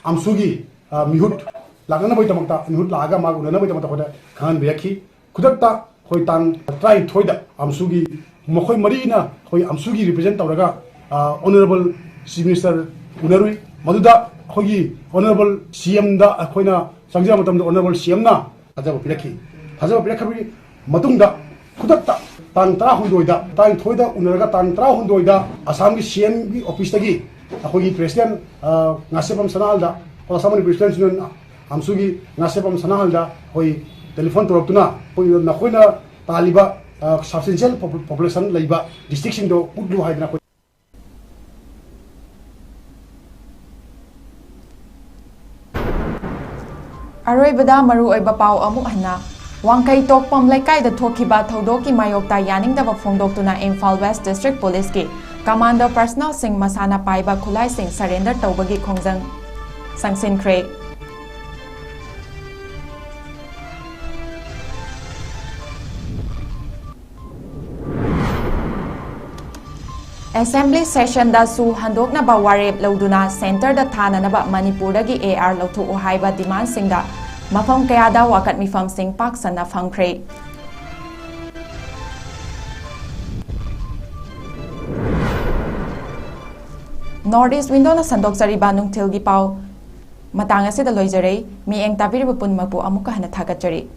ꯑꯝꯁꯨꯒꯤ, ꯑ, ꯃꯤꯍꯨꯠ ꯂꯥꯛꯅꯅꯕꯒꯤꯗꯃꯛꯇ ꯃꯤꯍꯨꯠ ꯂꯥꯛꯑꯒ ꯃꯥꯒ ꯎꯅꯅꯕꯒꯤꯗꯃꯛꯇ ꯑꯩꯈꯣꯏꯗ ꯈꯪꯍꯟꯕꯤꯔꯛꯈꯤ꯫ ꯈꯨꯗꯛꯇ ꯑꯩꯈꯣꯏ ꯇꯥꯡ ꯇꯔꯥꯅꯤꯊꯣꯏꯗ ꯑꯝꯁꯨꯒꯤ ꯃꯈꯣꯏ ꯃꯔꯤꯅ ꯑꯩꯈꯣꯏ ꯑꯝꯁꯨꯒꯤ represent ꯇꯧꯔꯒ, ꯑ, Honourable Chief Minister ꯎꯅꯔꯨꯏ꯫ ꯃꯗꯨꯗ ꯑꯩꯈꯣꯏꯒꯤ Honourable CM ꯗ ꯑꯩꯈꯣꯏꯅ ꯆꯪꯖꯕ ꯃꯇꯝꯗ Honourable CM ꯅ ꯊꯥꯖꯕ ꯄꯤꯔꯛꯈꯤ꯫ ꯊꯥꯖꯕ ꯄꯤꯔꯛꯈ꯭ꯔꯕꯒꯤ ꯃꯇꯨꯡꯗ ꯈꯨꯗꯛꯇ ꯇꯥꯡ ꯇꯔꯥꯍꯨꯝꯗꯣꯏꯗ, ꯇꯔꯥꯅꯤꯊꯣꯏꯗ ꯎꯅꯔꯒ ꯇꯥꯡ ꯇꯔꯥꯍꯨꯝꯗꯣꯏꯗ ꯑꯁꯥꯝꯒꯤ CM ꯒꯤ office ꯇꯒꯤ ꯑꯩꯈꯣꯏꯒꯤ President, ꯑ, Ngasheppam ꯁꯅꯥꯍꯜꯗ, All Assam President Union ꯑꯝꯁꯨꯒꯤ Ngasheppam ꯁꯅꯥꯍꯜꯗ ꯑꯩꯈꯣꯏ telephone ꯇꯧꯔꯛꯇꯨꯅ ꯑꯩꯈꯣꯏ ꯅꯈꯣꯏꯅ ꯇꯥꯜꯂꯤꯕ, ꯑ, substantial popu-, population ꯂꯩꯕ district ꯁꯤꯡꯗꯣ ꯎꯠꯂꯨ ꯍꯥꯏꯗꯅ ꯑꯩꯈꯣꯏ ꯑꯔꯣꯏꯕꯗ ꯃꯔꯨꯑꯣꯏꯕ ꯄꯥꯎ ꯑꯃꯨꯛ ꯍꯟꯅ꯫ ꯋꯥꯡꯈꯩ ꯇꯣꯛꯄꯝ ꯂꯩꯀꯥꯏꯗ ꯊꯣꯛꯈꯤꯕ ꯊꯧꯗꯣꯛꯀꯤ ꯃꯥꯌꯣꯛꯇ ꯌꯥꯅꯤꯡꯗꯕ ꯐꯣꯡꯗꯣꯛꯇꯨꯅ ꯏꯝꯐꯥꯜ West District Police ꯀꯤ commando personnel ꯁꯤꯡ ꯃꯁꯥꯅ ꯄꯥꯏꯕ ꯈꯨꯠꯂꯥꯏꯁꯤꯡ surrender ꯇꯧꯕꯒꯤ ꯈꯣꯡꯖꯪ ꯁꯪꯁꯤꯟꯈ꯭ꯔꯦ꯫ Assembly session ꯗ ꯁꯨ ꯍꯟꯗꯣꯛꯅꯕ ꯋꯥꯔꯦꯞ ꯂꯧꯗꯨꯅ centre ꯗ ꯊꯥꯅꯅꯕ ꯃꯅꯤꯄꯨꯔꯗꯒꯤ AR ꯂꯧꯊꯣꯛꯎ ꯍꯥꯏꯕ demand ꯁꯤꯡꯗ ꯃꯐꯝ ꯀꯌꯥꯗ ꯋꯥꯀꯠ ꯃꯤꯐꯝꯁꯤꯡ ꯄꯥꯛ ꯁꯟꯅ ꯐꯝꯈ꯭ꯔꯦ꯫ North East Window ꯅ ꯁꯟꯗꯣꯛꯆꯔꯤꯕ ꯅꯨꯡꯊꯤꯜꯒꯤ ꯄꯥꯎ ꯃꯇꯥꯡ ꯑꯁꯤꯗ ꯂꯣꯏꯖꯔꯦ꯫ ꯃꯤꯠꯌꯦꯡ ꯇꯥꯕꯤꯔꯤꯕ ꯄꯨꯝꯅꯃꯛꯄꯨ ꯑꯃꯨꯛꯀ ꯍꯟꯅ ꯊꯥꯒꯠꯆꯔꯤ꯫